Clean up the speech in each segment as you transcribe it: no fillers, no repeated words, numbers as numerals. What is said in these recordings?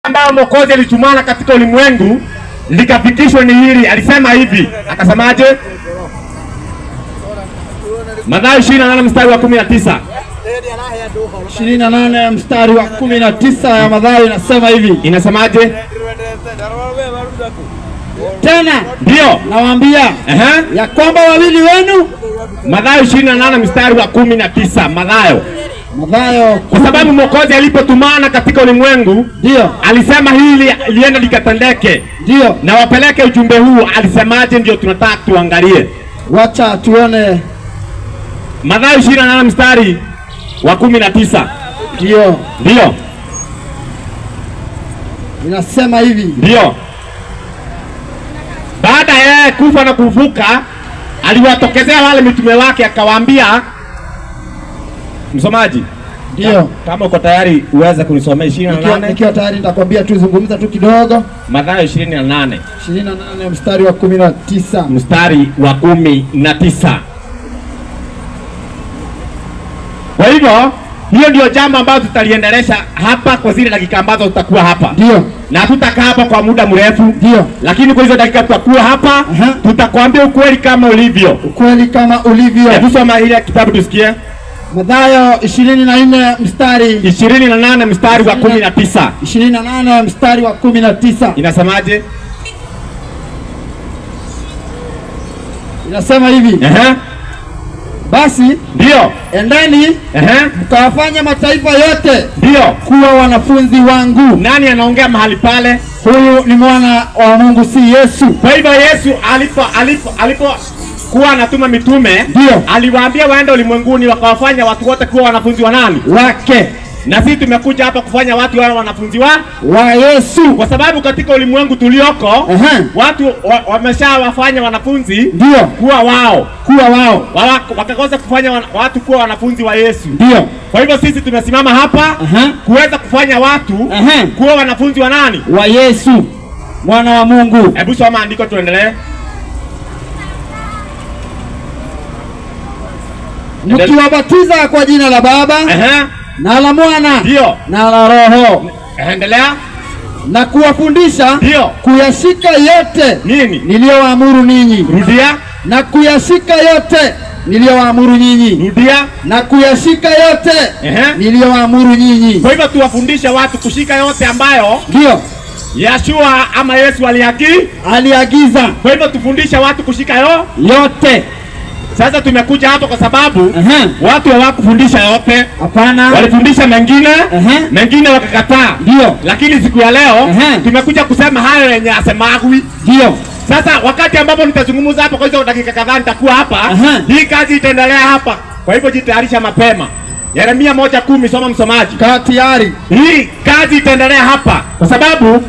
Ambao Mwokozi alitumana katika ulimwengu likafikishwa ni hili. Alisema hivi, akasemaje? Mathayo 28 mstari wa 19. 28 mstari wa 19 ya Mathayo inasema hivi. Inasemaje? Tena ndio nawaambia ya kwamba wawili wenu. Mathayo 28 mstari wa 19, Mathayo. Mathayo, kwa sababu Mwokozi alipotumana katika ulimwengu ndio alisema hili liende likatendeke, ndio na wapeleke ujumbe huu. Alisemaje? Ndio tunataka tuangalie. Wacha tuone Mathayo 28 mstari wa 19. Ndio, ndio inasema hivi. Ndio, baada ya kufa na kufufuka aliwatokezea wale mitume wake akawaambia. Msomaji, ndio, kama uko tayari uweze kunisomea 28. Nikiwa tayari nitakwambia tu, zungumza tu kidogo. Mathayo 28. 28 mstari wa 19. Mstari wa 19. Kwa hivyo hiyo ndio jambo ambalo tutaliendelesha hapa kwa zile dakika ambazo tutakuwa hapa. Ndio. Na tutakaa hapa kwa muda mrefu. Ndio. Lakini kwa hizo dakika tutakuwa hapa, tutakwambia ukweli kama ulivyo. Ukweli kama ulivyo. Hebu soma ile kitabu tusikie. Mathayo 24 mstari 28 mstari wa 19. 28 mstari wa 19. Inasemaje? Inasema hivi. Basi ndio, endeni mkawafanya mataifa yote ndio kuwa wanafunzi wangu. Nani anaongea mahali pale? Huyu ni mwana wa Mungu, si Yesu. Kwa hivyo Yesu alipo kuwa anatuma mitume, ndio aliwaambia waende ulimwenguni wakawafanya watu wote kuwa wanafunzi wa nani? Wake. Na sisi tumekuja hapa kufanya watu wawe wanafunzi wa Yesu, kwa sababu katika ulimwengu tulioko watu wameshawafanya wanafunzi ndio kuwa wao, kuwa wao, wakakosa kufanya watu kuwa wanafunzi wa Yesu. Ndio. Kwa hivyo sisi tumesimama hapa kuweza kufanya watu kuwa wanafunzi wa nani? Wa Yesu, mwana wa Mungu. Hebu soma andiko tuendelee. Mkiwabatiza kwa jina la Baba na la Mwana ndio na la Roho. Endelea. Na kuwafundisha ndio kuyashika yote nini niliyowaamuru ninyi. Rudia. Na kuyashika yote niliyowaamuru nyinyi. Rudia. Na kuyashika yote niliyowaamuru nyinyi. Kwa hivyo tuwafundishe watu kushika yote ambayo ndio Yeshua ama Yesu aliagiza. Kwa hivyo tufundishe watu kushika yote. Sasa tumekuja hapa kwa sababu watu hawakufundisha yote. Hapana. Walifundisha mengine, mengine wakakataa. Ndio. Lakini siku ya leo tumekuja kusema hayo yenye asemagwi. Ndio. Sasa wakati ambapo nitazungumza hapa kwa hizo dakika kadhaa nitakuwa hapa, hii kazi itaendelea hapa. Kwa hivyo jitayarisha mapema. Yeremia 1:10, soma msomaji. Kaa tayari. Hii kazi itaendelea hapa kwa sababu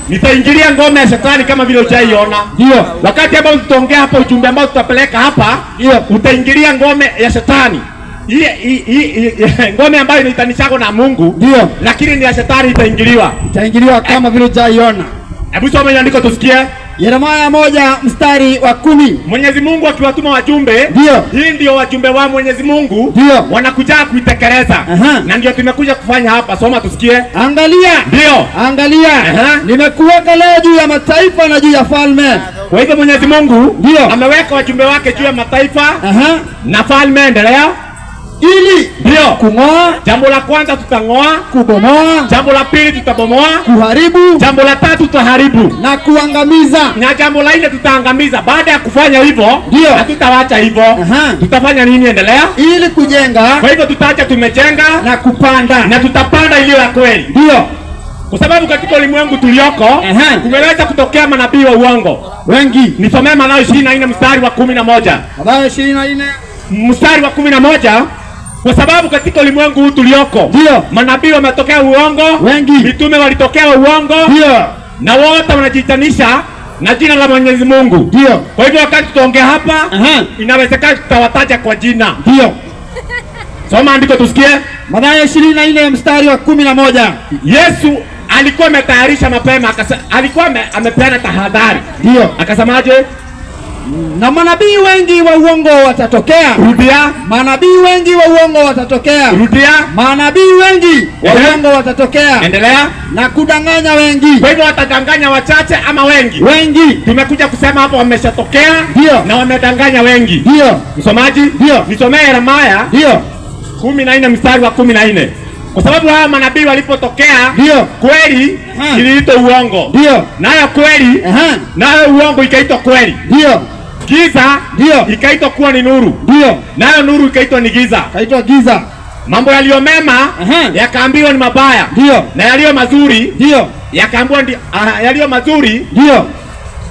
nitaingilia ngome ya shetani kama vile hujaiona. Ndio. Wakati ambao tutaongea hapa, ujumbe ambao tutapeleka hapa, ndio utaingilia ngome ya shetani. Hii ngome ambayo inaitanishako na Mungu. Ndio. Lakini ni ya shetani itaingiliwa. Itaingiliwa kama vile hujaiona. Hebu soma andiko tusikie. Yeremia 1 mstari wa 10. Mwenyezi Mungu akiwatuma wajumbe, ndio hii ndio wajumbe wa Mwenyezi Mungu, ndio wanakuja kuitekeleza. Na ndio tumekuja kufanya hapa. Soma tusikie. Angalia. Ndio. Angalia. Nimekuweka leo juu ya mataifa na juu ya falme. Kwa hivyo Mwenyezi Mungu ndio ameweka wajumbe wake juu ya mataifa na falme. Endelea. Ili ndio kung'oa. Jambo la kwanza tutang'oa, kubomoa. Jambo la pili tutabomoa, kuharibu. Jambo la tatu tutaharibu na kuangamiza, na jambo la nne tutaangamiza. Baada ya kufanya hivyo, hatutawacha hivyo. Tutafanya nini? Endelea. Ili kujenga. Kwa hivyo tutaacha tumejenga na kupanda, na tutapanda iliyo ya kweli. Ndio. Kwa sababu katika ulimwengu tulioko kumeweza kutokea manabii wa uongo wengi. Nisomee Mathayo 24 mstari wa 11. Mathayo 24 mstari wa 11. Kwa sababu katika ulimwengu huu tulioko, ndio manabii wametokea uongo wengi, mitume walitokea uongo, ndio, na wote wanajitanisha na jina la Mwenyezi Mungu. Ndio. Kwa hivyo wakati tutaongea hapa, inawezekana tutawataja kwa jina. Ndio. Soma andiko tusikie. Mathayo 24 mstari wa 11. Yesu alikuwa ametayarisha mapema, alikuwa amepeana tahadhari. Ndio. Akasemaje? Na manabii wengi wa uongo watatokea. Rudia. Manabii wengi wa uongo watatokea. Rudia. Manabii wengi wa uongo watatokea. Endelea. Na kudanganya wengi. Kwa hivyo watadanganya wachache ama wengi? Wengi. Tumekuja kusema hapo wameshatokea. Ndio. Na wamedanganya wengi. Ndio. Msomaji? Ndio. Nisomee Yeremia. Ndio. 14 mstari wa 14. Kwa sababu hawa manabii walipotokea, ndio, kweli iliitwa uongo. Ndio. Nayo kweli, nayo uongo ikaitwa kweli. Ndio. Giza, ndio, ikaitwa kuwa ni nuru. Ndio. Nayo nuru ikaitwa ni giza. Ikaitwa giza. Mambo yaliyo mema yakaambiwa ni mabaya. Ndio. Na yaliyo mazuri, ndio, yakaambiwa yaliyo mazuri, ndio,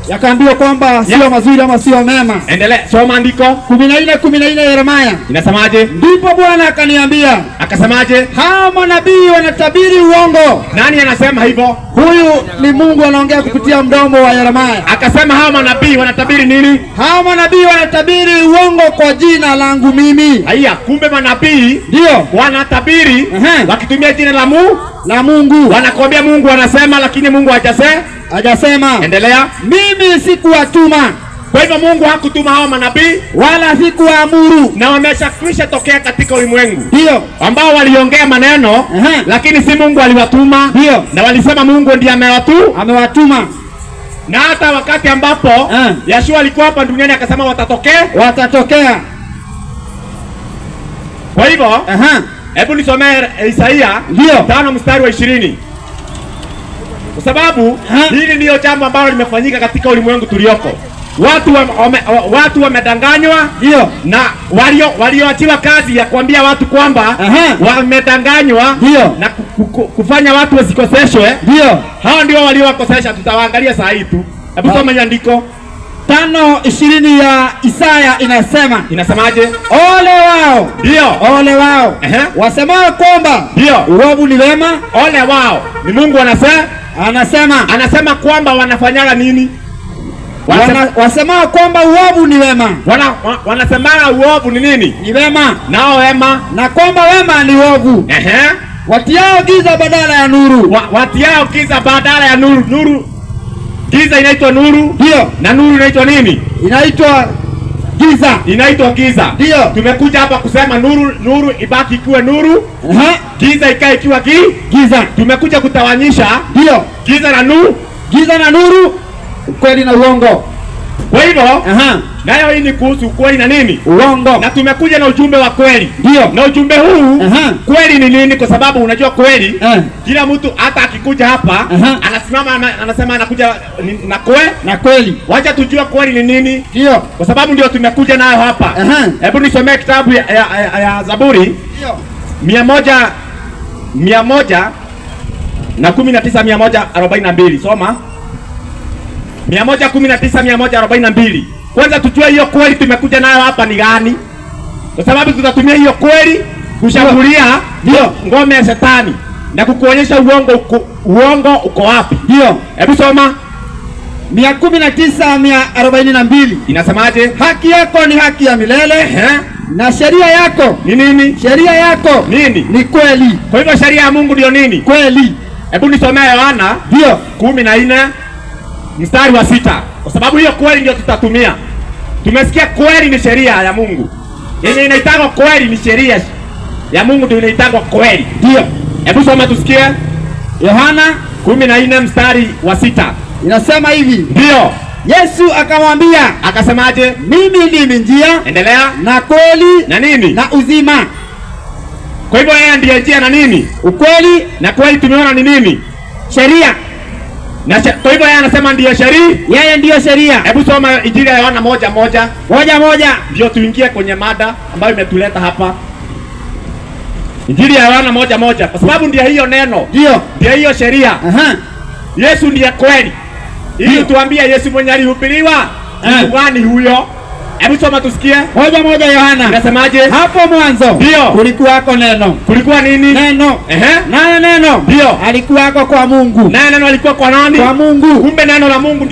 yakaambiwa kwamba sio mazuri ama sio mema. Endelea, soma andiko. 14:14 Yeremia. Inasemaje? Ndipo Bwana akaniambia. Akasemaje? Hao manabii wanatabiri uongo. Nani anasema hivyo? Huyu ni Mungu anaongea kupitia mdomo wa Yeremia. Akasema hao manabii wanatabiri nini? Hao manabii wanatabiri uongo kwa jina langu mimi. Haya, kumbe manabii ndio wanatabiri wakitumia jina la Mungu. La Mungu. Wanakuambia Mungu anasema lakini Mungu hajasema. Endelea. Mimi sikuwatuma. Kwa hivyo Mungu hakutuma hao manabii wala sikuwaamuru, na wameshakwisha tokea katika ulimwengu. Ndio. Ambao waliongea maneno lakini si Mungu aliwatuma. Ndio. Na walisema Mungu ndiye amewatuma. Na hata wakati ambapo Yeshua alikuwa hapa duniani akasema watatokea. Watatokea. Kwa hivyo, hebu nisomee Isaia 5 mstari wa 20. Kwa sababu hili ndio jambo ambalo limefanyika katika ulimwengu tulioko. Watu wamedanganywa. Ndio. Na walioachiwa kazi ya kuambia watu kwamba wamedanganywa na kufanya watu wasikoseshwe. Ndio. Hao ndio waliowakosesha, tutawaangalia saa hii tu. Hebu soma andiko. 5:20 ya Isaya inasema. Inasemaje? Ole wao. Ndio. Ole wao. Wasemao kwamba ndio uovu ni wema. Ole wao. Ni Mungu anasema. Anasema kwamba wanafanyaga nini? Wasemao kwamba uovu ni wema. Wanasema uovu ni nini? Ni wema. Nao wema. Na kwamba wema ni uovu. Watiao giza badala ya nuru. Watiao giza badala ya nuru. Nuru. Giza inaitwa nuru. Ndio. Na nuru inaitwa nini? Inaitwa giza. Inaitwa giza. Ndio. Tumekuja hapa kusema nuru, nuru ibaki ikiwa nuru. Giza ikae ikiwa giza. Tumekuja kutawanyisha. Ndio. Giza na nuru. Giza na nuru, ukweli na uongo. Kwa hivyo, nayo hii ni kuhusu ukweli na nini? Uongo. Na tumekuja na ujumbe wa kweli. Ndio. Na ujumbe huu kweli ni nini? Kwa sababu unajua kweli, kila mtu hata akikuja hapa anasimama anasema anakuja na kweli. Na kweli. Wacha tujue kweli ni nini? Ndio. Kwa sababu ndio tumekuja nayo hapa. Hebu nisomee kitabu ya Zaburi. Ndio. 119 142. Soma. 119 142. Kwanza tujue hiyo kweli tumekuja nayo hapa ni gani? Kwa sababu tutatumia hiyo kweli kushambulia ndio ngome ya shetani na kukuonyesha uongo uko wapi. Ndio. Hebu soma 119 142. Inasemaje? Haki yako ni haki ya milele. Na sheria yako ni nini? Sheria yako nini? Ni kweli. Kwa hivyo sheria ya Mungu ndio nini? Kweli. Hebu nisomee Yohana ndio 14 mstari wa 6. Kwa sababu hiyo kweli ndio tutatumia. Tumesikia kweli ni sheria ya Mungu. Yenye inaitangwa kweli ni sheria ya Mungu ndio inaitangwa kweli. Ndio. Hebu soma tusikie. Yohana 14 mstari wa 6. Inasema hivi. Ndio. Yesu akamwambia, akasemaje? Mimi ndimi njia, endelea, na kweli, na nini? Na uzima. Kwa hivyo yeye ndiye njia na nini? Ukweli na kweli tumeona ni nini? Sheria. Na kwa hivyo yeye anasema ndiyo sheria. Yeye ndiyo sheria. Hebu soma Injili ya Yohana 1:1. 1:1. Ndio tuingie kwenye mada ambayo imetuleta hapa. Injili ya Yohana 1:1, kwa sababu ndiyo hiyo neno. Ndio. Ndiyo hiyo sheria. Yesu ndiye kweli. Ili tuambie Yesu mwenye alihubiriwa ni gani huyo? Hebu soma tusikie. 1:1 Yohana. Inasemaje? Hapo mwanzo ndio kulikuwako neno. Kulikuwa nini? Neno. Naye neno ndio alikuwako kwa Mungu. Naye neno alikuwa kwa nani? Kwa Mungu. Kumbe neno la Mungu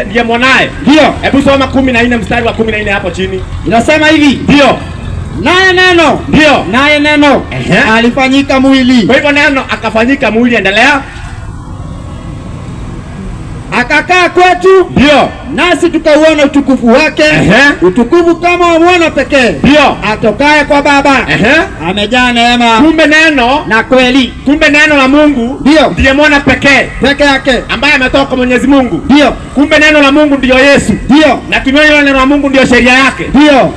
ndiye mwanae. Ndio. Hebu soma 14 mstari wa 14 hapo chini. Inasema hivi. Ndio. Naye neno ndio. Naye neno alifanyika mwili. Kwa hivyo neno akafanyika mwili, endelea. Akakaa kwetu. Ndio. Nasi tukauona utukufu wake. Utukufu kama wa mwana pekee. Ndio. Atokaye kwa Baba. Amejaa neema. Kumbe neno na kweli. Kumbe neno la Mungu ndio ndiye mwana pekee. Peke yake ambaye ametoka kwa Mwenyezi Mungu. Ndio. Kumbe neno la Mungu ndio Yesu. Ndio. Na tumeona neno la Mungu ndio sheria yake. Ndio.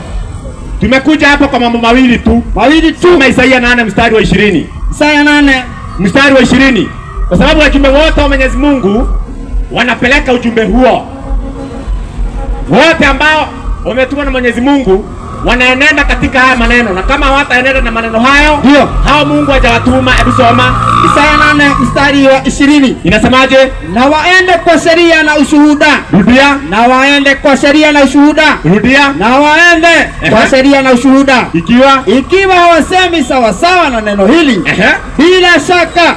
Tumekuja hapa kwa mambo mawili tu. Mawili tu. Soma Isaia 8 mstari wa 20. Isaia 8 mstari wa 20. Kwa sababu wajumbe wote wa Mwenyezi Mungu wanapeleka ujumbe huo. Wote ambao wametumwa na Mwenyezi Mungu wanaenenda katika haya maneno, na kama hawataenenda na maneno hayo, ndio hao Mungu hajawatuma. Hebu soma Isaia 8 mstari wa 20. Inasemaje? Na waende kwa sheria na ushuhuda. Rudia. Na waende kwa sheria na ushuhuda. Rudia. Na waende kwa sheria na ushuhuda. Ikiwa hawasemi sawa sawa na neno hili, bila shaka,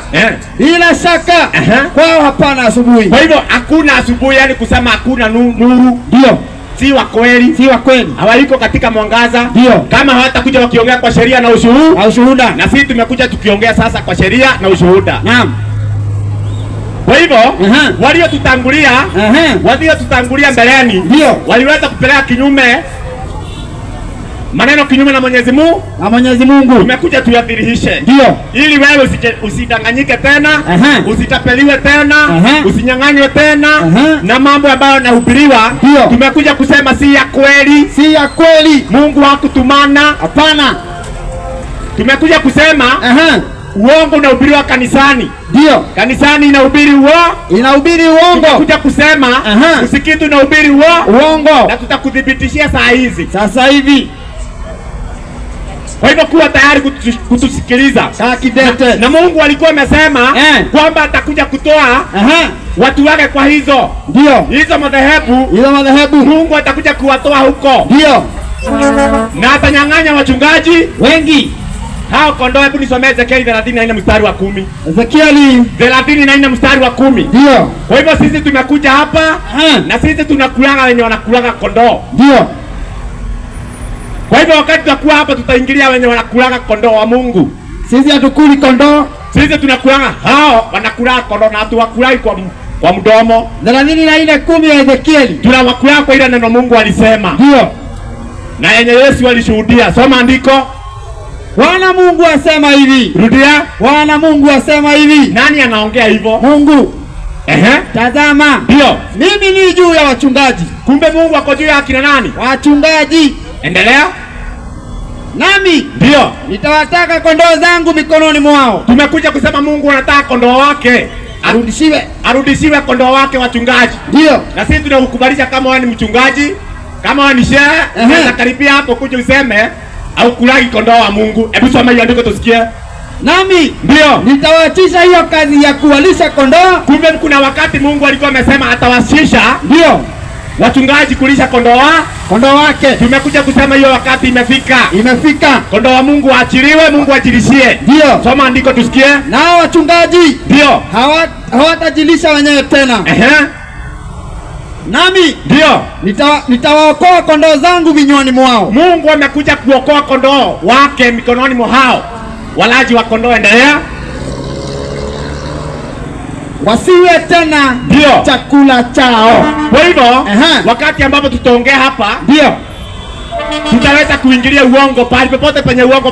bila shaka kwao hapana asubuhi. Kwa hivyo hakuna asubuhi, yani kusema hakuna nuru. Ndio. Si wa kweli, si wa kweli. Hawaiko katika mwangaza. Ndio. Kama hawatakuja wakiongea kwa sheria na ushuhuda. Na ushuhuda. Na sisi tumekuja tukiongea sasa kwa sheria na ushuhuda. Naam. Kwa hivyo waliotutangulia, waliotutangulia mbeleni, ndio waliweza kupeleka kinyume maneno kinyume na Mwenyezi Mungu. Na Mwenyezi Mungu. Tumekuja tuyadhihirishe. Ndio. Ili wewe usidanganyike tena, usitapeliwe tena, usinyang'anywe tena na mambo ambayo yanahubiriwa. Tumekuja kusema si ya kweli, si ya kweli. Mungu hakutumana. Hapana. Tumekuja kusema uongo unahubiriwa kanisani. Ndio. Kanisani inahubiri uongo. Inahubiri uongo. Tumekuja kusema msikiti unahubiri uongo. Na tutakuthibitishia saa hizi. Sasa hivi. Kwa hivyo kuwa tayari kutusikiliza. Kidete. Na Mungu alikuwa amesema kwamba atakuja kutoa watu wake kwa hizo. Ndio. Hizo madhehebu. Hizo madhehebu. Mungu atakuja kuwatoa huko. Ndio. Na atanyang'anya wachungaji wengi. Hao kondoo. Hebu nisomee Ezekieli 34 mstari wa 10. Ezekieli 34 mstari wa 10. Ndio. Kwa hivyo sisi tumekuja hapa na sisi tunakulaga wenye wanakulaga kondoo. Ndio. Kwa hivyo wakati tutakuwa hapa tutaingilia wenye wanakulaga kondoo wa Mungu. Sisi hatukuli kondoo. Sisi tunakulaga hao wanakulaga kondoo na hatuwakulagi kwa mdomo. 34:10 ya Ezekieli. Tunawakulaga kwa ile neno Mungu alisema. Ndio. Na yenye Yesu alishuhudia. Soma andiko. Bwana Mungu asema hivi. Rudia. Bwana Mungu asema hivi. Nani anaongea hivyo? Mungu. Tazama. Ndio. Mimi ni juu ya wachungaji. Kumbe Mungu ako juu ya akina nani? Wachungaji. Endelea. Nami ndio nitawataka kondoo zangu mikononi mwao. Tumekuja kusema Mungu anataka kondoo wake arudishiwe, arudishiwe kondoo wake wachungaji. Ndio. Na sisi tunakukubalisha kama wewe ni mchungaji, kama wewe ni shehe, unaweza karibia hapo kuja useme au kulagi kondoo wa Mungu. Hebu soma hiyo andiko tusikie. Nami ndio nitawachisha hiyo kazi ya kuwalisha kondoo. Kumbe kuna wakati Mungu alikuwa amesema atawashisha ndio wachungaji kulisha kondoo kondoo wake. Tumekuja kusema hiyo wakati imefika. Imefika. Kondoo wa Mungu aachiliwe, Mungu ajilishie. Ndio. Soma andiko tusikie. Nao wachungaji ndio hawatajilisha wenyewe tena. Nami ndio nitawaokoa kondoo zangu vinywani mwao. Mungu amekuja kuokoa kondoo wake mikononi mwao walaji wa kondoo. Endelea. Wasiwe tena ndio chakula chao. Kwa hivyo wakati ambapo tutaongea hapa ndio tutaweza kuingilia uongo pale popote penye uongo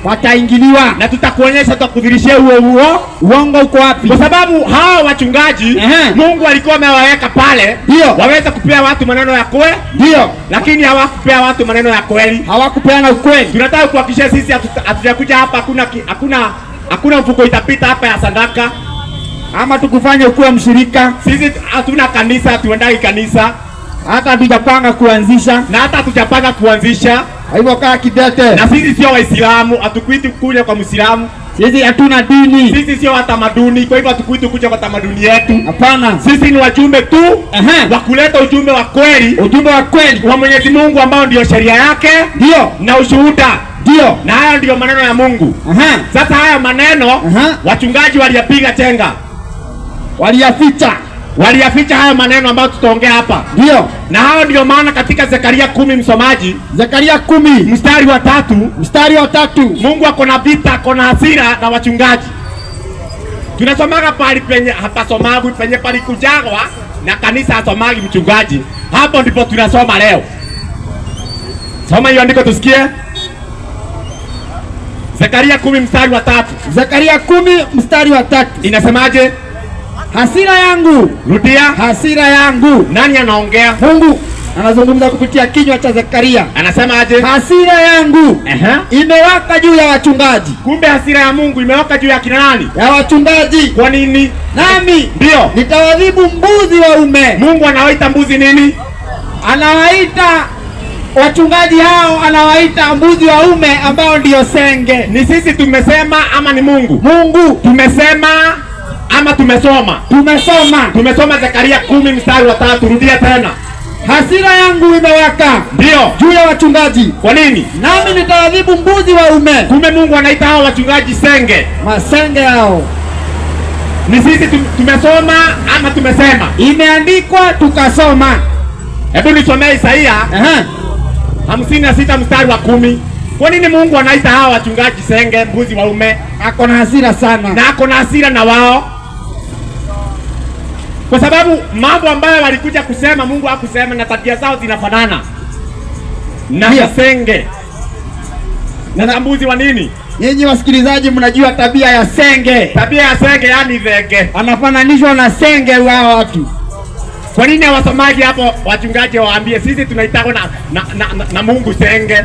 pataingiliwa, na tutakuonyesha, tutakudhirishia huo uongo uko wapi, kwa sababu hao wachungaji Mungu alikuwa amewaweka pale ndio waweze kupea watu maneno ya kweli, ndio, lakini hawakupea watu maneno ya kweli, hawakupeana ukweli. Tunataka kuhakikisha sisi hatujakuja hapa, hakuna mfuko itapita hapa ya sadaka ama tukufanye ukuwe mshirika. Sisi hatuna kanisa, hatuendagi kanisa, hata hatujapanga kuanzisha, na hata hatujapanga kuanzisha. Hivyo kaa kidete. Na sisi sio Waislamu, hatukuiti kuja kwa Muislamu. Sisi hatuna dini, sisi sio watamaduni, kwa hivyo hatukuiti kuja kwa tamaduni yetu. Hapana, sisi ni wajumbe tu wa kuleta ujumbe wa kweli, ujumbe wa kweli wa Mwenyezi Mungu ambao ndio sheria yake, ndio na ushuhuda, ndio, na hayo ndio maneno ya Mungu. Sasa haya maneno wachungaji waliyapiga chenga, waliyaficha, waliyaficha haya maneno ambayo tutaongea hapa. Ndio. Na hayo ndio maana katika Zekaria 10 msomaji, Zekaria 10 mstari wa 3, mstari wa 3, Mungu ako na vita, ako na hasira na wachungaji. Tunasomaga pali penye hapasomagwi, penye palikujagwa na kanisa hasomagi mchungaji. Hapo ndipo tunasoma leo. Soma hiyo andiko tusikie. Zekaria 10 mstari wa 3. Zekaria 10 mstari wa 3. Inasemaje? Hasira yangu. Rudia. Hasira yangu. Nani anaongea? Mungu anazungumza kupitia kinywa cha Zekaria. Anasema aje? Hasira yangu imewaka juu ya wachungaji. Kumbe hasira ya Mungu imewaka juu ya kina nani? Ya wachungaji. Kwa nini? Nami ndio nitawadhibu mbuzi waume. Mungu anawaita mbuzi nini? Anawaita wachungaji hao, anawaita mbuzi waume ambao ndio senge. Ni sisi tumesema ama ni Mungu? Mungu. Tumesema ama tumesoma? Tumesoma. Tumesoma Zekaria 10 mstari wa 3. Rudia tena. Hasira yangu imewaka ndio juu ya wachungaji. Kwa nini? Nami nitawadhibu mbuzi waume. Kumbe Mungu anaita hao wachungaji senge. Masenge hao. Ni sisi tumesoma ama tumesema? Imeandikwa tukasoma. Hebu nisomee Isaia 56 mstari wa 10. Kwa nini Mungu anaita hao wachungaji senge, mbuzi waume? Ako na hasira sana. Na ako na hasira na wao. Kwa sababu mambo ambayo walikuja kusema Mungu hakusema na tabia zao zinafanana. Na senge. Na mbuzi wa nini? Nyinyi wasikilizaji mnajua tabia ya senge. Tabia ya senge yani thenge. Anafananishwa na senge wao watu. Kwa nini hawasomaji hapo wachungaji waambie sisi tunaitwa na Mungu senge?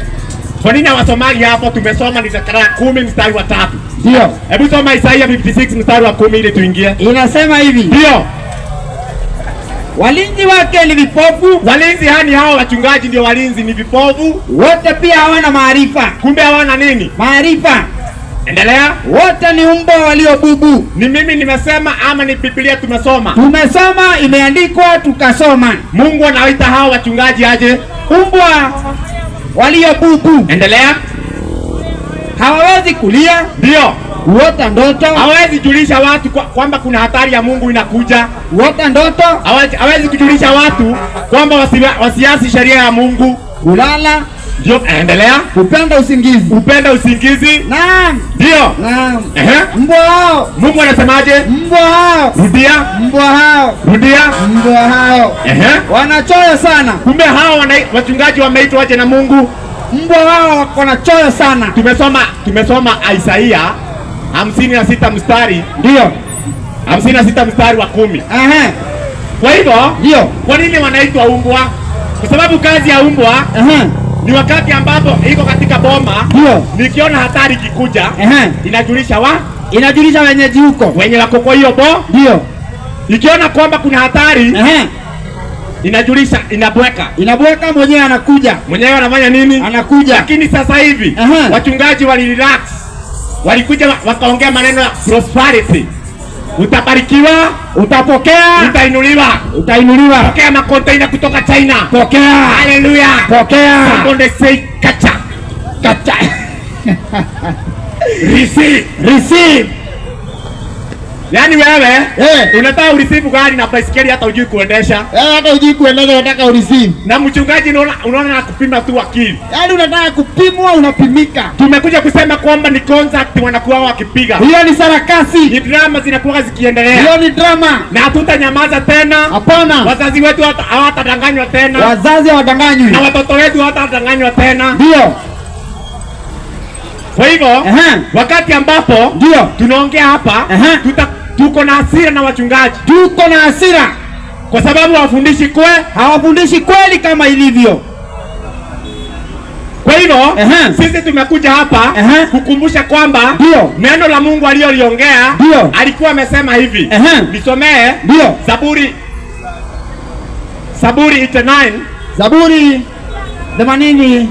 Kwa nini hawasomaji hapo? Tumesoma ni Zekaria 10 mstari wa 3. Ndio. Hebu soma Isaia 56 mstari wa 10 ili tuingie. Inasema hivi. Ndio. Walinzi wake ni vipofu. Walinzi yani hao wachungaji ndio walinzi, ni vipofu. Wote pia hawana maarifa. Kumbe hawana nini? Maarifa. Endelea. Wote ni mbwa waliobubu. Ni mimi nimesema ama ni Biblia tumesoma? Tumesoma, imeandikwa tukasoma. Mungu anawaita hao wachungaji aje? Mbwa waliobubu. Endelea. Hawawezi kulia. Ndio. Kuota ndoto. Hawawezi julisha watu kwamba kuna hatari ya Mungu inakuja. Kuota ndoto. Hawawezi kujulisha watu kwamba wasiasi sheria ya Mungu. Kulala. Ndio, endelea. Kupenda usingizi. Kupenda usingizi. Naam. Ndio. Naam. Mbwa hao. Mungu anasemaje? Mbwa hao. Rudia. Mbwa hao. Rudia. Mbwa hao. Wanachoyo sana. Kumbe hao wachungaji wameitwa aje na Mungu? Mbwa hao wanachoyo sana. Tumesoma Isaia 56 mstari. Ndio. 56 mstari wa 10. Kwa hivyo, ndio. Kwa nini wanaitwa mbwa? Kwa sababu kazi ya mbwa ni wakati ambapo iko katika boma, nikiona hatari ikikuja, inajulisha inajulisha wenyeji huko. Wenye wako kwa hiyo bo. Ndio. Ikiona kwamba kuna hatari, inajulisha, inabweka. Inabweka, mwenyewe anakuja. Mwenyewe anafanya nini? Anakuja. Lakini sasa hivi wachungaji wali relax. Walikuja wakaongea maneno ya prosperity. Utabarikiwa, utapokea, utainuliwa. Utainuliwa. Pokea makonteina kutoka China. Pokea. Hallelujah. Pokea. Somebody say kacha. Kacha. Receive. Receive. Yaani wewe unataka ureceive gari na baisikeli hata hujui kuendesha. Hata hujui kuendesha unataka ureceive. Na mchungaji unaona anakupima tu akili. Yaani unataka kupimwa unapimika. Tumekuja kusema kwamba ni concert wanakuwa wakipiga. Hiyo ni sarakasi. Ni drama zinakuwa zikiendelea. Hiyo ni drama. Na hatutanyamaza tena. Hapana. Wazazi wetu hawatadanganywa tena. Wazazi hawadanganywi. Na watoto wetu hawatadanganywa tena. Ndio. Kwa hivyo wakati ambapo ndio tunaongea hapa, tuko na hasira na wachungaji. Tuko na hasira kwa sababu hawafundishi kweli, hawafundishi kweli kama ilivyo. Kwa hivyo sisi tumekuja hapa kukumbusha kwamba neno la Mungu aliloliongea alikuwa amesema hivi. Nisomee Zaburi 89, Zaburi 89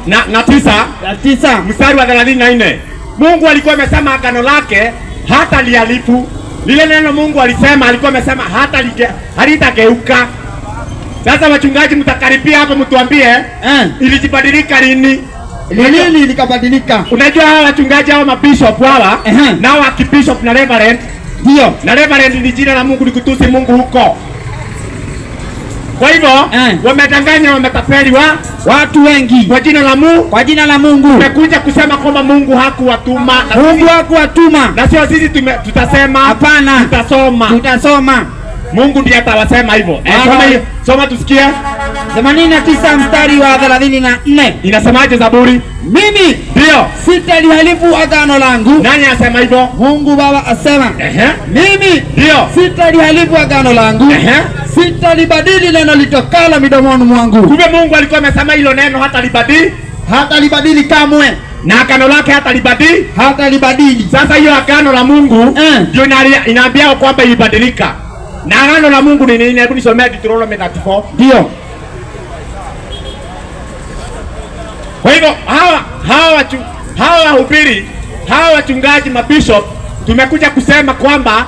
mstari wa 34. Mungu alikuwa amesema agano lake hata lialifu. Lile neno Mungu alisema, alikuwa amesema hata halitageuka. Sasa wachungaji mtakaribia hapo mtuambie ilijibadilika lini? Lini likabadilika? Unajua hawa wachungaji hawa mabishop hawa na hawa kibishop na reverend. Ndio. Na reverend ni jina la Mungu, ni kutusi Mungu huko. Kwa hivyo wamedanganya, wametapeli watu wengi kwa jina la Mungu. Kwa jina la Mungu. Tumekuja kusema kwamba Mungu hakuwatuma. Mungu hakuwatuma. Na sio sisi tutasema. Hapana. Tutasoma. Tutasoma. Mungu ndiye atawasema hivyo. Soma tusikie. 89 mstari wa 34. Inasemaje Zaburi? Mimi ndio sitalihalifu agano langu. Nani anasema hivyo? Mungu Baba asema. Mimi ndio sitalihalifu agano langu. Sitalibadili neno litokalo midomoni mwangu. Kumbe Mungu alikuwa amesema hilo neno hatalibadili. Hatalibadili kamwe. Na agano lake hatalibadili. Hatalibadili. Sasa hiyo agano la Mungu ndio inaambia kwamba ilibadilika. Na agano la Mungu ni nini? Hebu nisomee Deuteronomy 34. Ndio. Kwa hivyo hawa wahubiri, hawa wachungaji, mabishop, tumekuja kusema kwamba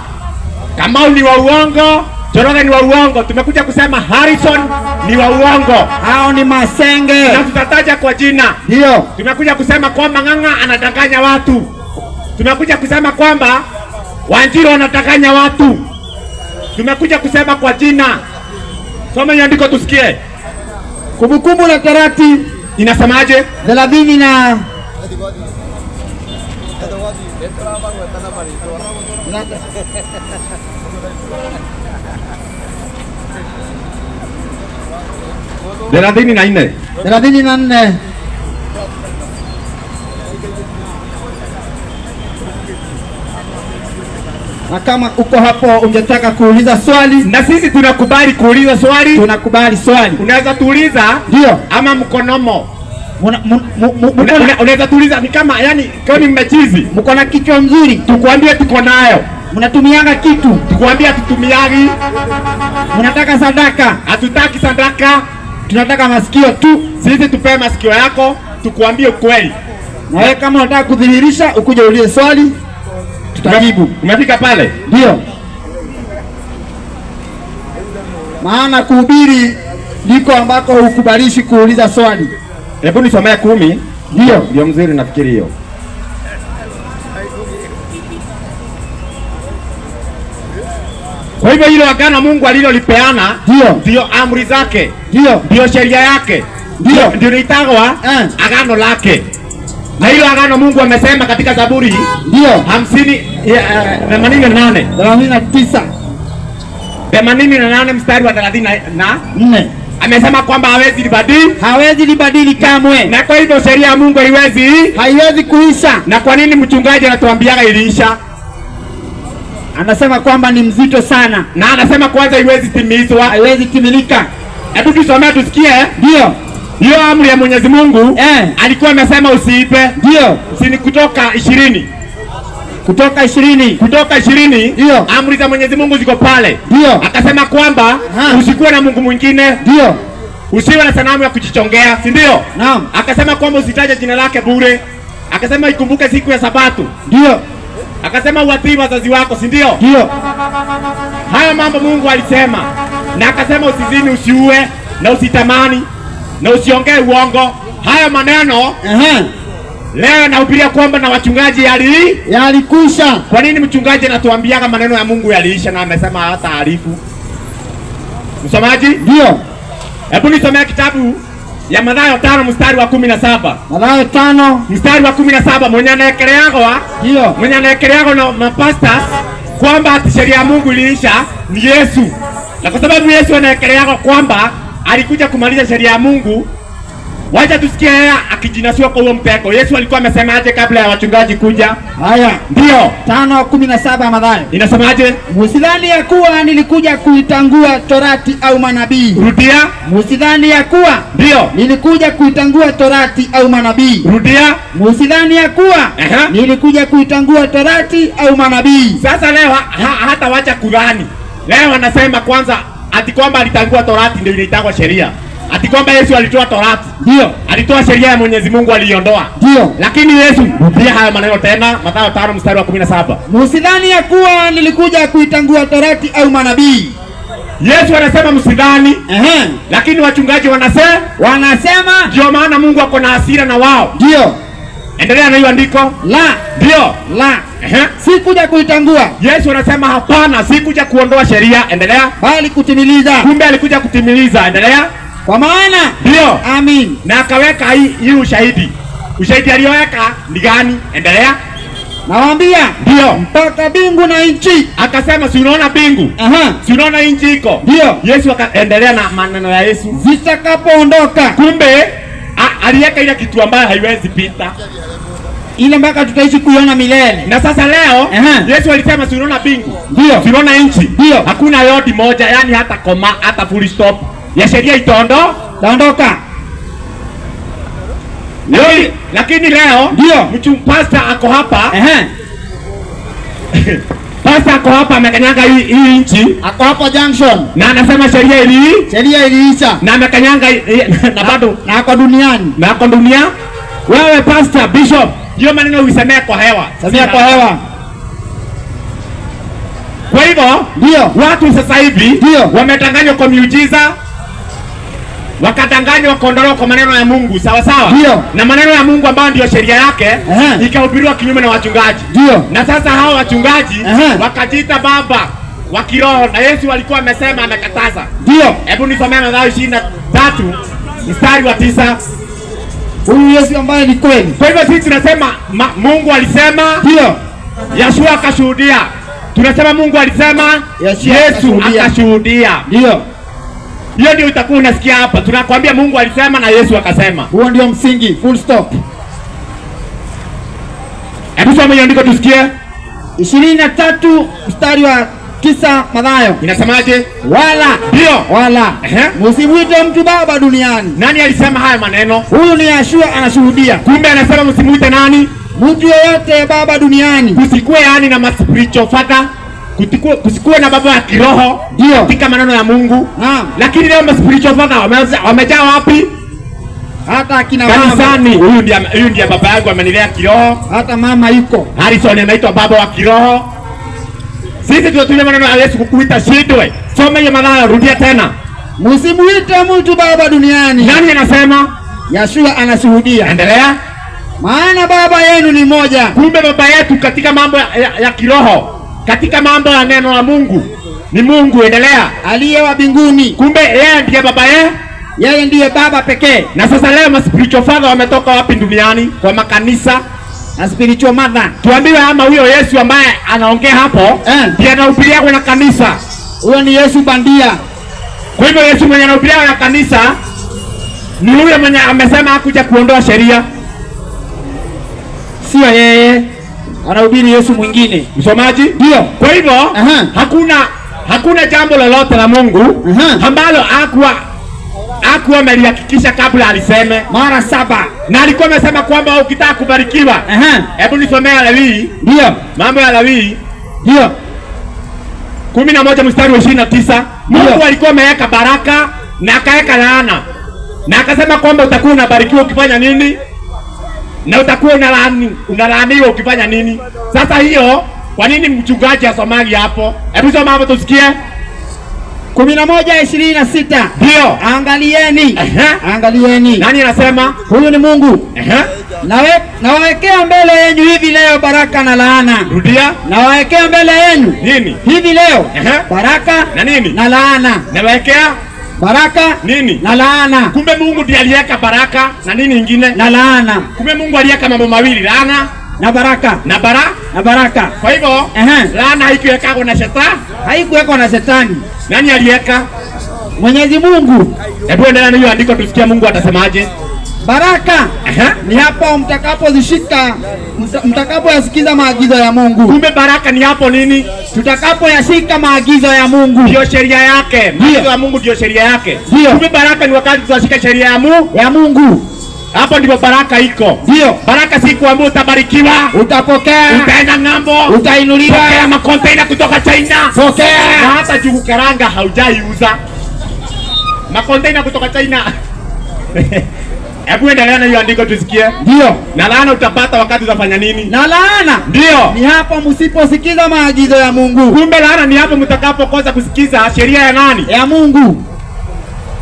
Kamau ni wa uongo, Njoroge ni wa uongo, tumekuja kusema Harrison ni wa uongo. Hao ni masenge. Na tutataja kwa jina. Ndio. Tumekuja kusema kwamba Ng'ang'a anadanganya watu. Tumekuja kusema kwamba Wanjiru anadanganya watu. Tumekuja kusema kwa jina. Soma andiko tusikie. Kumbukumbu la Torati inasemaje? 30 na 34. 34. Na kama uko hapo ungetaka kuuliza swali, na sisi tunakubali kuuliza swali. Tunakubali swali. Unaweza tuuliza? Ndio. Ama mkonomo. Unaweza tuuliza ni kama yani kama ni mmechizi. Mko na kichwa mzuri. Tukwambie tuko nayo. Mnatumianga kitu. Tukwambie tutumiagi. Mnataka sadaka. Hatutaki sadaka. Tunataka masikio tu. Sisi tupe masikio yako tukwambie ukweli. Na wewe kama unataka kudhihirisha ukuje ulize swali, tutajibu. Umefika pale? Ndio. Maana kuhubiri ndiko ambako hukubalishi kuuliza swali. Hebu nisomee 10. Ndio. Ndio mzuri nafikiri hiyo. Kwa hivyo hilo agano Mungu alilolipeana ndio amri zake. Ndio. Ndio sheria yake. Ndio. Ndio inaitwa agano lake. Na hilo agano Mungu amesema katika Zaburi ndio 88 39 88 mstari wa 34 amesema kwamba hawezi libadili, hawezi libadili kamwe. Na kwa hivyo sheria ya Mungu haiwezi kuisha. Na kwa nini mchungaji anatuambiaga iliisha? Anasema kwamba ni mzito sana, na anasema kwanza haiwezi timizwa, haiwezi timilika. Hebu tusomee tusikie. Ndio. Hiyo amri ya Mwenyezi Mungu alikuwa amesema usiipe. Ndio. Si Kutoka 20. Kutoka 20. Kutoka 20. Ndio. Amri za Mwenyezi Mungu ziko pale. Ndio. Akasema kwamba usikuwe na mungu mwingine. Ndio. Usiwe na sanamu ya kujichongea, si ndio? Naam. Akasema kwamba usitaje jina lake bure. Akasema ikumbuke siku ya Sabato. Ndio. Akasema uwatii wazazi wako, si ndio? Ndio. Haya mambo Mungu alisema. Na akasema usizini, usiue na usitamani na usiongee uongo. Haya maneno leo nahubiria kwamba na wachungaji yalikwisha. Kwa nini mchungaji anatuambiaga maneno ya Mungu yaliisha na amesema hata arifu? Msomaji? Ndio. Hebu nisomee kitabu ya Mathayo 5 mstari wa 17. Mathayo 5 mstari wa 17. Mwenye anaekeleagwa, ndio, mwenye anaekeleagwa na mapastors kwamba ati sheria ya Mungu iliisha ni Yesu. Na kwa sababu Yesu anaekeleagwa kwamba alikuja kumaliza sheria ya Mungu, wacha tusikie yeye akijinasua kwa huo mtego. Yesu alikuwa amesemaje kabla ya wachungaji kuja? Haya. Ndio. 5:17 Mathayo. Inasemaje? Msidhani ya kuwa nilikuja kuitangua torati au manabii. Rudia. Msidhani ya kuwa ndio nilikuja kuitangua torati au manabii. Rudia. Msidhani ya kuwa nilikuja kuitangua torati au manabii. Sasa leo hata wacha kudhani. Leo wanasema kwanza ati kwamba alitangua torati ndio inaitangwa sheria. Ati kwamba Yesu alitoa torati. Ndio. Alitoa sheria ya Mwenyezi Mungu aliondoa. Ndio. Lakini Yesu rudia haya maneno tena, Mathayo 5 mstari wa 17. Msidhani ya kuwa nilikuja kuitangua torati au manabii. Yesu anasema msidhani. Lakini wachungaji wanasema, ndio maana Mungu ako na hasira na wao. Ndio. Endelea na hiyo andiko. La. Ndio. La. Sikuja kuitangua. Yesu anasema hapana, sikuja kuondoa sheria. Endelea. Bali kutimiliza. Kumbe alikuja kutimiliza. Endelea. Kwa maana. Ndio. Amin. Na akaweka hii ushahidi. Ushahidi aliyoweka ni gani? Endelea. Nawaambia. Ndio. Mpaka mbingu na nchi. Akasema si unaona mbingu? Si unaona nchi iko? Ndio. Yesu akaendelea na maneno ya Yesu. Zitakapoondoka. Kumbe aliweka ile kitu ambayo haiwezi pita. Ile mpaka tutaishi kuiona milele. Na sasa leo Yesu alisema si unaona mbingu? Ndio. Si unaona nchi? Ndio. Hakuna yodi moja, yani hata koma, hata full stop ya sheria itaondoka. Lakini leo ndio pastor ako hapa. Pastor ako hapa amekanyaga hii nchi. Ako hapo junction. Na anasema sheria iliisha. Na amekanyaga na bado na ako duniani. Na ako dunia. Wewe pastor, bishop, hiyo maneno uisemee kwa hewa. Semea kwa hewa. Kwa hivyo ndio watu sasa hivi wametanganywa kwa miujiza, wakadanganywa kuondolewa kwa maneno ya Mungu, sawa sawa. Ndio. Na maneno ya Mungu ambayo ndio sheria yake ikahubiriwa kinyume na wachungaji. Ndio. Na sasa hao wachungaji wakajiita baba wa kiroho, na Yesu alikuwa amesema, amekataza. Ndio. Hebu nisomee Mathayo 23 mstari wa 9. Huyu Yesu ambaye ni kweli. Kwa hivyo sisi tunasema Mungu alisema, ndio, Yeshua akashuhudia. Tunasema Mungu alisema, Yesu akashuhudia. Ndio. Hiyo ndio utakuwa unasikia hapa. Tunakwambia Mungu alisema na Yesu akasema. Huo ndio msingi, full stop. Hebu soma hiyo andiko tusikie. 23 mstari wa 9 Mathayo. Inasemaje? Wala. Ndio. Wala. Msimuite mtu baba duniani. Nani alisema haya maneno? Huyu ni Yeshua anashuhudia. Kumbe anasema msimuite nani? Mtu yeyote baba duniani. Kusikue yani na spiritual father. Kusikue na baba wa kiroho. Ndio. Katika maneno ya Mungu. Naam. Lakini leo spiritual father wamejaa wapi? Hata akina mama. Kanisani. Huyu ndiye baba yangu amenilea kiroho. Hata mama yuko. Harrison anaitwa baba wa kiroho. Sisi tunatumia maneno ya Yesu kukuita shidwe. Soma hiyo Mathayo, rudia tena. Msimuite mtu baba duniani. Nani anasema? Yeshua anashuhudia. Endelea. Maana baba yenu ni moja. Kumbe baba yetu katika mambo ya kiroho, katika mambo ya neno la Mungu ni Mungu. Endelea. Aliye wa mbinguni. Kumbe yeye ndiye baba yeye. Yeye ndiye baba pekee. Na sasa leo ma spiritual father wametoka wapi duniani? Kwa makanisa. Na spiritual mother. Tuambiwe ama huyo Yesu ambaye anaongea hapo ndiye anahubiria kwa kanisa. Huyo ni Yesu bandia. Kwa hivyo Yesu mwenye anahubiria kwa kanisa ni huyo mwenye amesema hakuja kuondoa sheria. Sio yeye. Anahubiri Yesu mwingine. Msomaji? Ndio. Kwa hivyo hakuna jambo lolote la Mungu ambalo hakuwa amelihakikisha kabla aliseme mara 7. Na alikuwa amesema kwamba ukitaka kubarikiwa. Hebu nisomee Lawi. Ndio. Mambo ya Lawi. Ndio. 11 mstari wa 29. Mungu alikuwa ameweka baraka na akaweka laana. Na akasema kwamba utakuwa unabarikiwa ukifanya nini? Na utakuwa unalaaniwa ukifanya nini? Sasa hiyo kwa nini mchungaji asomagi hapo? Hebu soma hapo tusikie. 11:26. Ndio. Angalieni. Angalieni. Nani anasema? Huyu ni Mungu. Nawawekea mbele yenu hivi leo baraka na laana. Rudia. Nawawekea mbele yenu nini? Hivi leo baraka na nini? Na laana. Nawawekea baraka nini? Na laana. Kumbe Mungu ndiye aliweka baraka na nini nyingine? Na laana. Kumbe Mungu aliweka mambo mawili, laana na baraka. Na baraka. Na baraka. Kwa hivyo laana haikuwekwa na shetani. Haikuwekwa na shetani. Nani aliweka? Mwenyezi Mungu. Hebu endelea na hiyo andiko tusikie Mungu atasemaje. Baraka ni hapo mtakapozishika, mtakapoyasikiza maagizo ya Mungu. Kumbe baraka ni hapo nini? Tutakapoyashika maagizo ya Mungu. Ndio sheria yake. Maagizo ya Mungu ndio sheria yake. Kumbe baraka ni wakati tunashika sheria ya Mungu. Ya Mungu. Hapo ndipo baraka iko. Ndio. Baraka si kuambiwa utabarikiwa, utapokea, utaenda ng'ambo, utainuliwa, pokea makonteina kutoka China. Pokea. Na hata jugu karanga haujaiuza. Makonteina kutoka China. Hebu endelea na hiyo andiko tusikie. Ndio. Na laana utapata wakati utafanya nini? Na laana. Ndio. Ni hapo msiposikiza maagizo ya Mungu. Kumbe laana ni hapo mtakapokosa kusikiza sheria ya nani? Ya Mungu.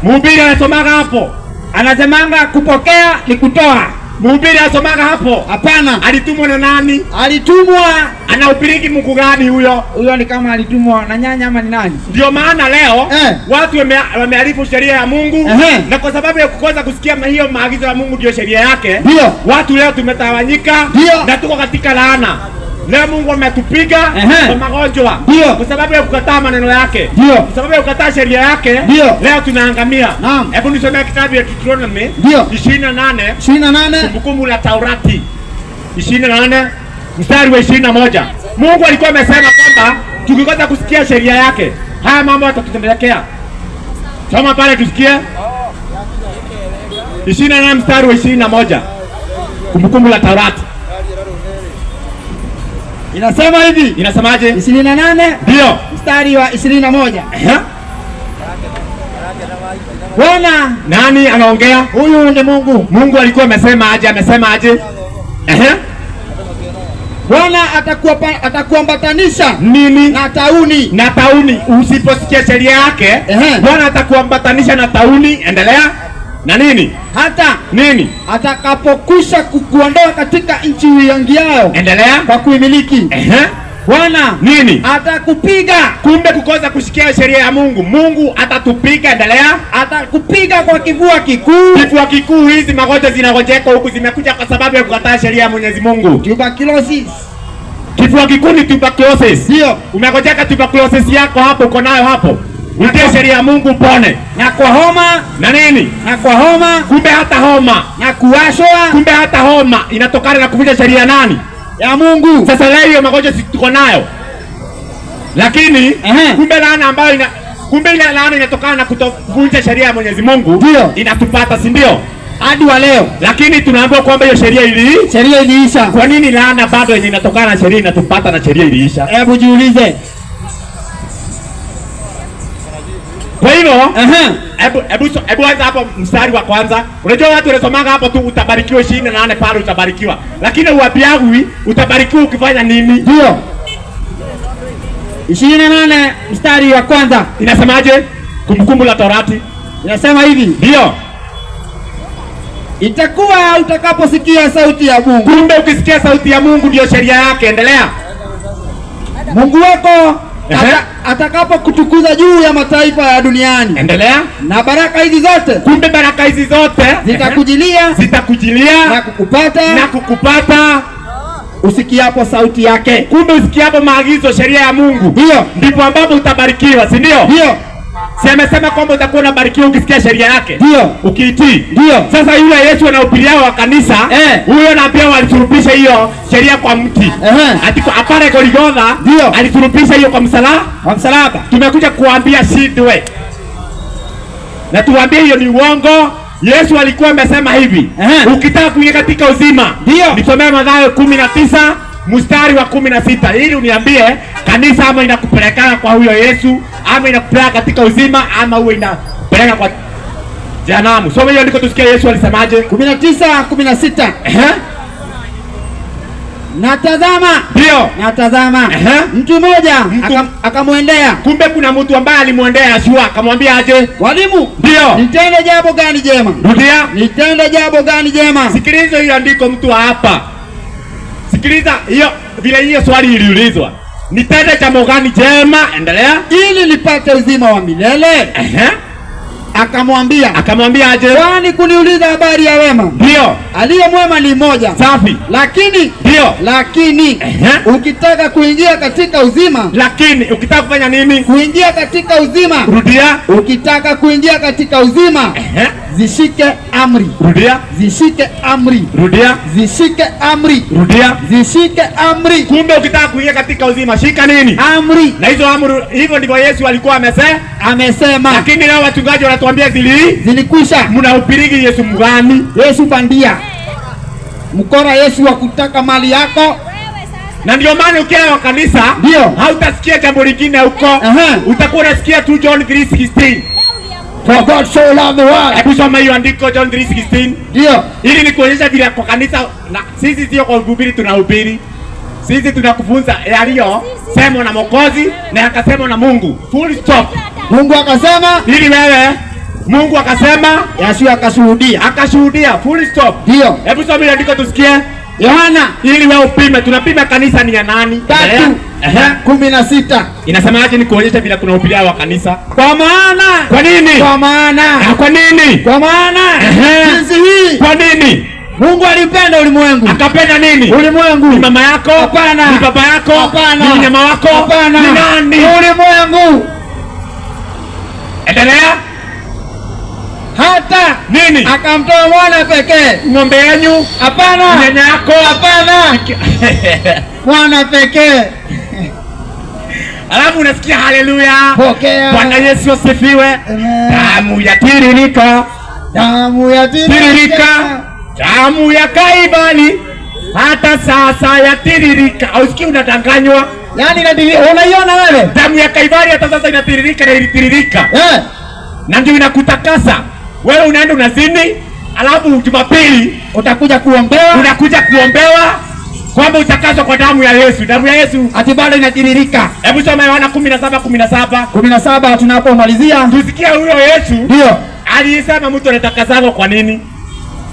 Mhubiri anasomaga hapo. Anasemanga kupokea ni kutoa. Mhubiri asomaga hapo? Hapana. Alitumwa na nani? Alitumwa. Anahubiriki Mungu gani huyo? Huyo ni kama alitumwa na nyanya ama ni nani? Ndio maana leo watu wameharibu sheria ya Mungu, na kwa sababu ya kukosa kusikia hiyo maagizo ya Mungu ndio sheria yake. Ndio. Watu leo tumetawanyika na tuko katika laana. Leo Mungu ametupiga kwa magonjwa. Kwa sababu ya kukataa maneno yake. Kwa sababu ya kukataa sheria yake. Leo tunaangamia. Hebu nisomee kitabu ya Deuteronomy 28. 28. Kumbukumbu la Taurati 28 mstari wa 21. Mungu alikuwa amesema kwamba tukikosa kusikia sheria yake, haya mambo yatatutendekea. Soma pale tusikie. 28 mstari wa 21. Kumbukumbu la Taurati. Inasema hivi. Inasemaje? 28. Ndio. Mstari wa 21. Bwana, nani anaongea? Huyu ni Mungu. Mungu alikuwa amesema aje? Amesema aje? Bwana atakuambatanisha nini? Na tauni. Na tauni. Usiposikia sheria yake, Bwana atakuambatanisha na tauni. Endelea. Na nini? Hata nini? Atakapokwisha kukuondoa katika nchi uiingiayo. Endelea. Kwa kuimiliki. Bwana nini? Atakupiga. Kumbe kukosa kusikia sheria ya Mungu, Mungu atatupiga. Endelea. Atakupiga kwa kifua kikuu. Kifua kikuu, hizi magonjwa zinagojeka huku zimekuja kwa sababu ya kukataa sheria ya Mwenyezi Mungu. Tuberculosis. Kifua kikuu ni tuberculosis. Ndio. Umegojeka tuberculosis yako hapo, uko nayo hapo. Utie sheria ya Mungu upone. Na kwa homa. Na nini? Na kwa homa. Kumbe hata homa. Na kuwashwa. Kumbe hata homa inatokana na kuvunja sheria nani? Ya Mungu. Sasa leo hiyo magonjwa tuko nayo. Lakini kumbe laana ambayo kumbe ile laana inatokana na kutovunja sheria ya Mwenyezi Mungu. Ndio. Inatupata, si ndio? Hadi wa leo. Lakini tunaambiwa kwamba hiyo sheria sheria iliisha. Kwa nini laana bado yenye inatokana na sheria inatupata na sheria iliisha? Hebu jiulize. Kwa hivyo, hebu anza hapo mstari wa kwanza. Unajua watu wanasomanga hapo tu utabarikiwa 28 pale utabarikiwa. Lakini uwapiagwi utabarikiwa ukifanya nini? Ndio. 28 mstari wa kwanza. Inasemaje? Kumbukumbu la Torati. Inasema hivi. Ndio. Itakuwa utakaposikia sauti ya Mungu. Kumbe ukisikia sauti ya Mungu ndio sheria yake. Endelea. Mungu wako atakapokutukuza juu ya mataifa ya duniani. Endelea. Na baraka hizi zote. Kumbe baraka hizi zote zitakujilia. Zitakujilia na kukupata. Na kukupata usikiapo sauti yake. Kumbe usikiapo maagizo, sheria ya Mungu. Ndio. Ndipo ambapo utabarikiwa, si ndio? Ndio. Si amesema kwamba utakuwa unabarikiwa ukisikia sheria yake? Ndio. Ukiitii. Ndio. Sasa yule Yesu anahubiria wa kanisa, huyo na pia walisurubisha hiyo sheria kwa mti. Ati apare Golgotha, alisurubisha hiyo kwa msalaba. Kwa msalaba. Tumekuja kuambia shindwe. Na tuambie hiyo ni uongo. Yesu alikuwa amesema hivi. Ukitaka kuingia katika uzima. Ndio. Nisomee Mathayo 19 mstari wa 16 ili uniambie kanisa ama inakupeleka kwa huyo Yesu ama inakupeleka katika uzima ama huwe inakupeleka kwa jehanamu. Soma hiyo ndiko tusikie Yesu alisemaje. 19:16. Na tazama. Ndio. Na tazama. Mtu mmoja akamwendea. Kumbe kuna mtu ambaye alimwendea Yeshua akamwambia aje? Mwalimu, ndio. Nitende jambo gani jema? Rudia. Nitende jambo gani jema? Sikiliza hiyo andiko mtu hapa. Sikiliza hiyo vile hiyo swali iliulizwa. Nitende jambo gani jema? Endelea. Ili nipate uzima wa milele. Akamwambia. Akamwambia aje? Kwani kuniuliza habari ya wema? Ndio. Aliye mwema ni mmoja. Safi. Lakini ndio. Lakini ukitaka kuingia katika uzima. Lakini ukitaka kufanya nini? Kuingia katika uzima. Rudia. Ukitaka kuingia katika uzima. Zishike amri. Rudia. Zishike amri. Rudia. Zishike amri. Rudia. Zishike amri. Kumbe ukitaka kuingia katika uzima shika nini? Amri. Na hizo amri, hivyo ndivyo Yesu alikuwa amesema. Amesema. Lakini leo wachungaji wanatuambia zilikwisha. Mnahubiri Yesu mgani? Yesu bandia. Mkora Yesu wa kutaka mali yako. Na ndio maana ukiwa wa kanisa ndio hautasikia jambo lingine huko. Utakuwa unasikia tu John 3:16. For God so loved the world. Hebu soma hiyo andiko John 3:16. Ndio. Ili ni kuonyesha vile kwa kanisa na sisi sio kwa kuhubiri tunahubiri. Sisi tunakufunza yaliyo sema na Mwokozi na akasema na Mungu. Full stop. Mungu akasema ili wewe Mungu akasema, Yesu akashuhudia. Akashuhudia, full stop. Ndio. Hebu soma ile andiko tusikie. Yohana, ili wewe upime, tunapima kanisa ni ya nani? 3:16. Inasemaje? Ni kuonyesha vile kuna upilia wa kanisa. Kwa maana. Kwa nini? Kwa maana. Kwa nini? Kwa maana jinsi hii. Kwa nini? Mungu alipenda ulimwengu. Akapenda nini? Ulimwengu. Ni mama yako? Hapana. Ni baba yako? Hapana. Ni mnyama wako? Hapana. Ni nani? Ulimwengu. Endelea. Hata nini? Akamtoa mwana pekee. Ng'ombe yenu? Hapana. Nyanya yako? Hapana. Mwana pekee. Alafu unasikia haleluya. Pokea. Bwana Yesu asifiwe. Damu ya tiririka. Damu ya tiririka. Damu ya Kaibali hata sasa ya tiririka. Hausikii unadanganywa? Yaani inatiririka. Unaiona wewe? Damu ya Kaibali hata sasa inatiririka na ilitiririka. Na ndio inakutakasa. Wewe unaenda unazini, alafu Jumapili utakuja kuombewa. Unakuja kuombewa kwamba utakaswa kwa damu ya Yesu. Damu ya Yesu ati bado inatiririka. Hebu soma Yohana 17:17. 17 tunapomalizia. Tusikie huyo Yesu. Ndio. Alisema mtu anatakaswa kwa nini?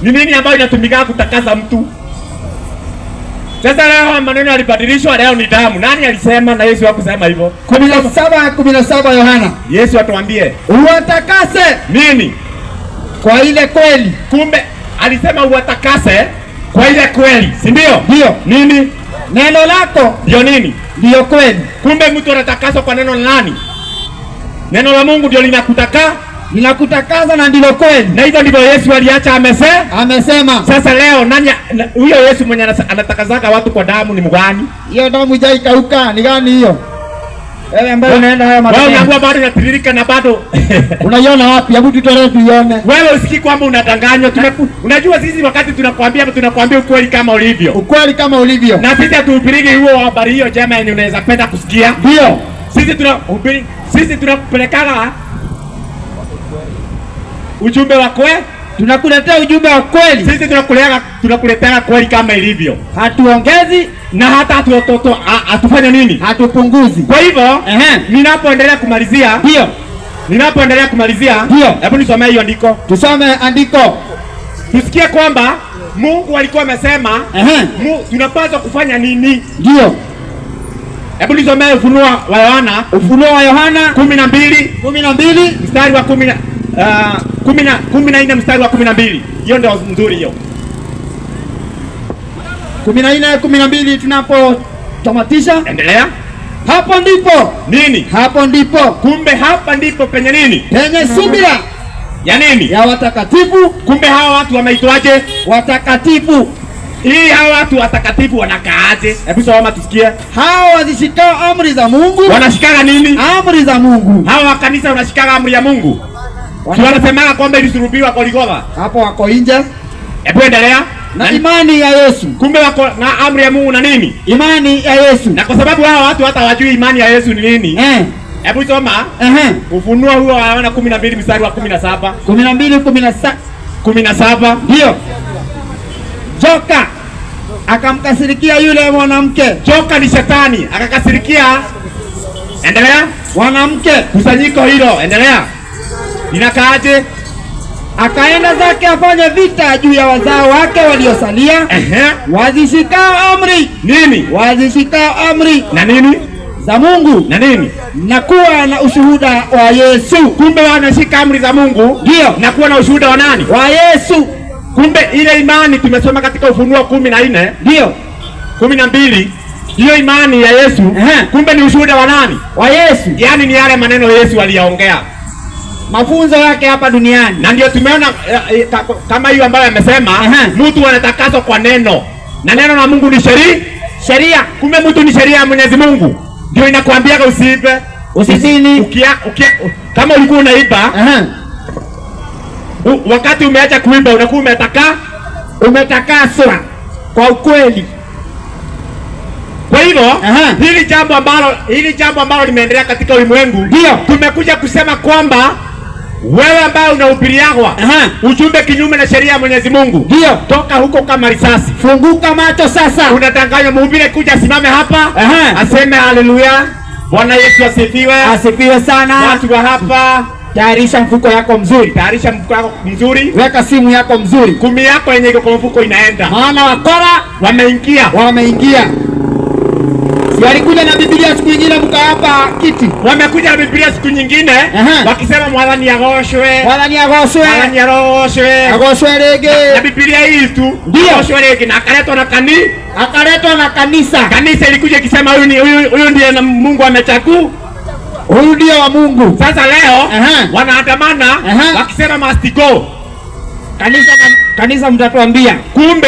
Ni nini ambayo inatumika kutakasa mtu? Sasa leo maneno yalibadilishwa, leo ni damu. Nani alisema? Na Yesu hakusema hivyo. 17:17 Yohana. Yesu atuambie, uwatakase nini? Kwa ile kweli. Kumbe alisema uwatakase kwa ile kweli, si ndio? Ndio. Nini? Neno lako ndio nini? Ndio kweli. Kumbe mtu anatakaswa kwa neno la nani? Neno la Mungu ndio linakutaka, linakutakaza na ndilo kweli. Na hivyo ndivyo Yesu aliacha amesema. Sasa leo nani huyo Yesu mwenye anatakazaka watu kwa damu ni mgani? Hiyo damu haikauka, ni gani hiyo? Wewe ambaye unaenda haya matendo. Wewe unakuwa bado unatiririka na bado unaiona wapi? Hebu tutolee tuione. Wewe usikii kwamba unadanganywa. Unajua sisi wakati tunakwambia ukweli kama ulivyo. Ukweli kama ulivyo. Na sisi hatuhubiri huo habari hiyo njema yenye unaweza penda kusikia. Ndio. Sisi tunahubiri, sisi tunakupelekaga ujumbe wa kweli. Tunakuletea ujumbe wa kweli. Sisi tunakuletea kweli kama ilivyo. Hatuongezi na hata hatufanye nini? Hatupunguzi. Kwa hivyo, ninapoendelea kumalizia, ndio. Ninapoendelea kumalizia, ndio. Hebu nisomee hiyo andiko. Tusome andiko. Tusikie kwamba Mungu alikuwa amesema, tunapaswa kufanya nini? Ndio. Hebu nisomee Ufunuo wa Yohana. Ufunuo wa Yohana 12 12 mstari wa 14 mstari wa 12. Hiyo ndio nzuri hiyo. 14 12 tunapotamatisha. Endelea. Hapo ndipo nini? Hapo ndipo. Kumbe hapa ndipo penye nini? Penye subira ya nini? Ya watakatifu. Kumbe hawa watu wameitwaje? Watakatifu. Hii hawa watu watakatifu wanakaaje? Hebu soma tusikie. Hawa wazishikao amri za Mungu. Wanashikaga nini? Amri za Mungu. Hawa wa kanisa wanashikaga amri ya Mungu. Wanasema kwamba ilisulubiwa Golgotha. Hapo wako nje. Hebu endelea. Na imani ya Yesu. Kumbe wako na amri ya Mungu na nini? Imani ya Yesu. Na kwa sababu hawa watu hata hawajui imani ya Yesu ni nini. Hebu soma. Ufunuo huo wa Yohana 12 mstari wa 17. 12 17. 17. Ndio. Joka akamkasirikia yule mwanamke. Joka ni shetani, akakasirikia. Endelea. Mwanamke. Kusanyiko hilo, endelea. Inakaaje? Akaenda zake afanye vita juu ya wazao wake waliosalia. Wazishikao amri. Nini? Wazishikao amri. Na nini? Za Mungu. Na nini? Na kuwa na ushuhuda wa Yesu. Kumbe wanashika amri za Mungu. Ndio. Na kuwa na ushuhuda wa nani? Wa Yesu. Kumbe ile imani tumesoma katika Ufunuo 14. Ndio. 12. Hiyo imani ya Yesu. Kumbe ni ushuhuda wa nani? Wa Yesu. Yaani ni yale maneno Yesu aliyaongea. Mafunzo yake hapa duniani. Na ndio tumeona kama hiyo ambayo amesema, mtu anatakaswa kwa neno. Na neno la Mungu ni sheria. Kumbe mtu ni sheria ya Mwenyezi Mungu. Ndio inakuambia usiibe, usizini. Kama ulikuwa unaiba, wakati umeacha kuiba unakuwa umetakaswa kwa ukweli. Kwa hivyo, hili jambo ambalo limeendelea katika ulimwengu, ndio tumekuja kusema kwamba wewe ambaye unahubiriwa ujumbe kinyume na sheria ya Mwenyezi Mungu, ndio toka huko kama risasi. Funguka macho sasa. Unadanganywa. Mhubiri kuja asimame hapa aseme haleluya, Bwana Yesu asifiwe. Asifiwe sana. Watu wa hapa Tayarisha mfuko yako mzuri. Tayarisha mfuko yako mzuri. Weka simu yako mzuri. 10 yako yenye iko kwa mfuko inaenda. Maana wakora wameingia. Wameingia. Si walikuja na Biblia siku nyingine mkawapa kiti. Wamekuja na Biblia siku nyingine wakisema mwathani agoshwe. Mwathani agoshwe. Mwathani agoshwe. Agoshwe rege. Na Biblia hii tu. Ndio. Agoshwe rege na akaletwa na kanisa. Akaletwa na kanisa. Kanisa ilikuja ikisema huyu ni huyu ndiye na Mungu amechagua. Huyu ndiye wa Mungu. Sasa leo wanaandamana wakisema must go. Kanisa mtatuambia. Kumbe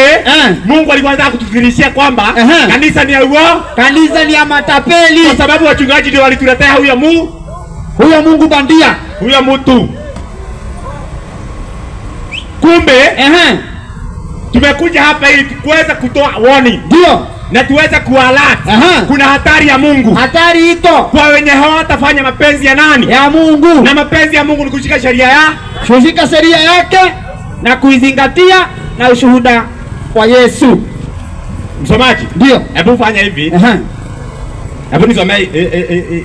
Mungu alikuwa anataka kutudhihirishia kwamba kanisa ni ya uongo, kanisa ni ya matapeli. Kwa sababu wachungaji ndio walituletea huyo Mungu. Huyo Mungu bandia, huyo mtu. Kumbe tumekuja hapa ili tuweze kutoa warning. Ndio. Na tuweze kualert. Kuna hatari ya Mungu. Hatari iko kwa wenye hawatafanya mapenzi ya nani? Ya Mungu. Na mapenzi ya Mungu ni kushika sheria ya kushika sheria yake na kuizingatia na ushuhuda kwa Yesu. Msomaji? Ndio. Hebu fanya hivi. Hebu nisomee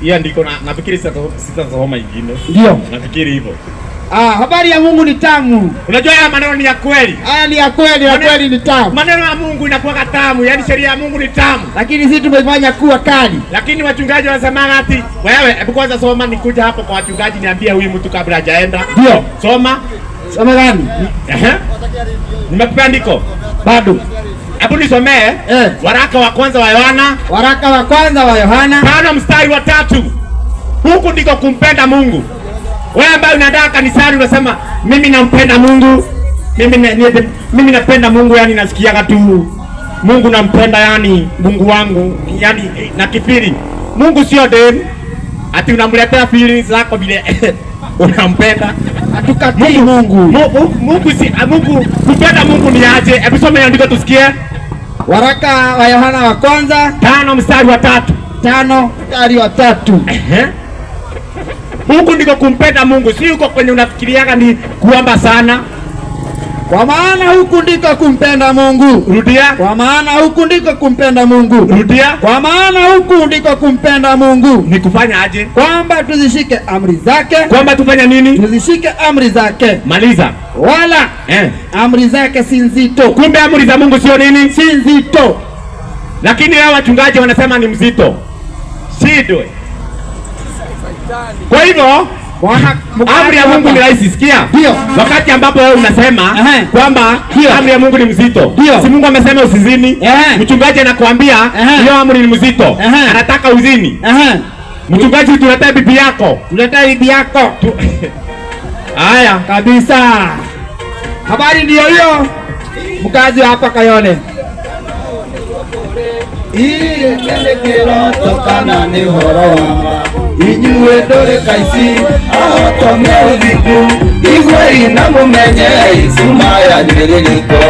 hiyo andiko na nafikiri sitasoma ingine. Ndio. Nafikiri hivyo. Habari ya Mungu ni tamu. Unajua haya maneno ni ya kweli. Haya ni ya kweli, ya kweli ni tamu. Maneno ya Mungu inakuwa tamu, yaani sheria ya Mungu ni tamu. Lakini sisi tumefanya kuwa kali. Lakini wachungaji wanasema ati wewe hebu kwanza soma, nikuja hapo kwa wachungaji niambie huyu mtu kabla hajaenda. Ndio. Soma. Soma gani? Nimekupa andiko. Bado. Hebu nisomee waraka wa kwanza wa Yohana. Waraka wa kwanza wa Yohana 5 mstari wa 3. Huku ndiko kumpenda Mungu. Wewe ambaye unaenda kanisani unasema mimi nampenda Mungu. Mimi napenda Mungu, yani nasikiaga tu Mungu nampenda, yani Mungu wangu, yani na kipili. Mungu sio dem ati unamletea feelings zako vile unampenda. Hatukatii Mungu. Mungu si Mungu. Kupenda Mungu ni aje? Hebu soma andiko tusikie. Waraka wa Yohana wa kwanza 5 mstari wa 3. 5 mstari wa 3. Huku ndiko kumpenda Mungu, si huko kwenye unafikiriaga ni kuomba sana. Kwa maana huku ndiko kumpenda Mungu. Rudia. Kwa maana huku ndiko kumpenda Mungu. Rudia. Kwa maana huku ndiko kumpenda Mungu. Ni kufanya aje? Kwamba tuzishike amri zake. Kwamba tufanye nini? Tuzishike amri zake. Maliza. Wala amri zake si nzito. Kumbe amri za Mungu sio nini? Si nzito. Lakini hao wachungaji wanasema ni mzito. Sidwe. Kwa hivyo amri ya Mungu ni rahisi, sikia. Ndio. Wakati ambapo wewe unasema kwamba amri ya Mungu ni mzito. Si Mungu amesema usizini? Mchungaji anakuambia hiyo amri ni mzito. Anataka uzini. Mchungaji, tuletee bibi yako. Tuletee bibi yako. Haya kabisa. Habari ndio hiyo. Mkazi hapa Kayole. Iye kele tokana ni horo inyuwe dore kaisi ahotomye uthiku igwe ina mumenye isuma ya nyĩrĩrĩko.